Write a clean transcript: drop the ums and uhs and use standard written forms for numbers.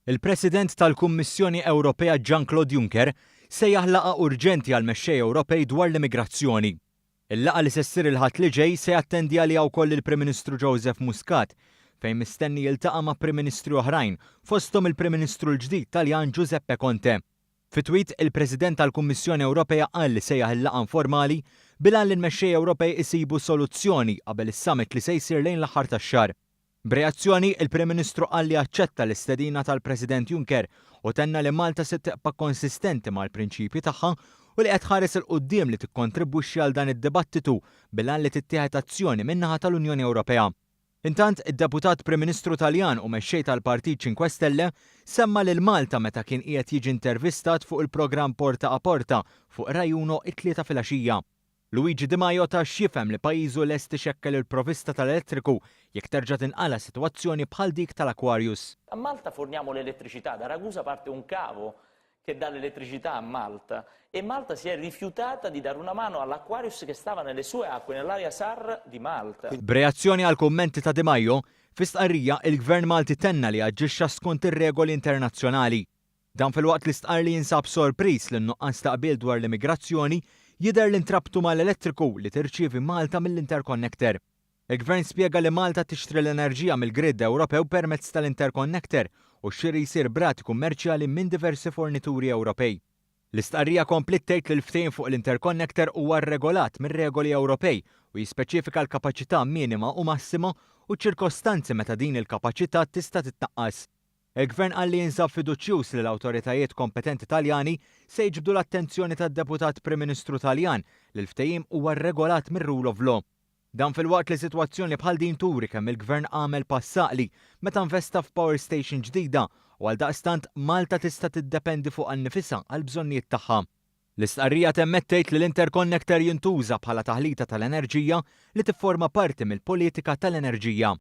Il-President tal-Kummissjoni Ewropea Jean-Claude Juncker sejjaħ laqgħa urġenti għall-mexxejja Ewropej dwar l-immigrazzjoni. Il-laqgħa li se ssir il-Ħadd li ġej se jattendi għaliha wkoll il-Prim Ministru Joseph Muscat fejn mistenni jiltaqa' ma' Prim Ministri oħrajn, fosthom il-Prim Ministru l-ġdid Taljan Giuseppe Conte. Fi tweet, il-President tal-Kummissjoni Ewropea qal li sejjaħ il-laqgħa informali bil-għan li l-mexxejja Ewropej isibu soluzzjoni qabel is-summit li se jsir lejn l-aħħar tax-xahar. B'reazzjoni, il-Prim Ministru qal li aċċetta l-istedina tal-President Juncker u tenna li Malta se tibqa' konsistenti mal-prinċipji tagħha u li qed tħares 'il quddiem li tikkontribwixxi għal dan id-dibattitu bil-għan li tittieħed azzjoni min-naħa tal-Unjoni Ewropea. Intant, id-Deputat Prim Ministru Taljan u mexxej tal-Partit Cinque Stelle semma lil Malta meta kien qiegħed jiġi intervistat fuq il-programm Porta a Porta fuq Rai Uno it-Tlieta filgħaxija. Luigi Di Maio ta x'jifhem li pajjiżu lest ixekkel il-provista tal-elettriku jekk terġa' tinqala' sitwazzjoni bħal dik tal-Aquarius. A Malta forniamo l'elettricità, da Ragusa parte un cavo che dà l'elettricità a Malta e Malta si è rifiutata di dare una mano all'Aquarius che stava nelle sue acque, nell'area SAR di Malta. B'reazzjoni għall-kummenti ta' Di Maio, fi stqarrija, il-Gvern Malti tenna li aġixxa skont ir-regoli internazzjonali. Dan filwaqt li stqarr li jinsab sorpriż li n-nuqqas ta' qbil dwar l-immigrazzjoni jidher li ntrabtu mal-elettriku li tirċievi Malta mill-interconnector. Il-Gvern spjega li Malta tixtri l-enerġija mill-grid Ewropew permezz tal-interconnector u x-xiri jsir b'rati kummerċjali minn diversi fornituri Ewropej. L-istqarrija kompliet tgħid li l-ftehim fuq l-interconnector huwa rregolat mir-regoli Ewropej u jispeċifika l-kapaċità minima u massima u ċ-ċirkostanzi meta din il-kapaċità tista' titnaqqas. Il-Gvern qal li jinsab fiduċjuż li l-awtoritajiet kompetenti Taljani se jiġbdu l-attenzjoni tad-Deputat Prim Ministru Taljan li l-ftehim huwa rregolat mir-rule of law. Dan filwaqt li sitwazzjoni bħal din turi kemm il-Gvern għamel pass għaqli meta investa f'power station ġdida u għaldaqstant Malta tista' tiddependi fuqha nnifisha għall-bżonnijiet tagħha. L-istqarrija temmet tgħid li l-interconnector jintuża bħala taħlita tal-enerġija li tifforma parti mill-politika tal-enerġija.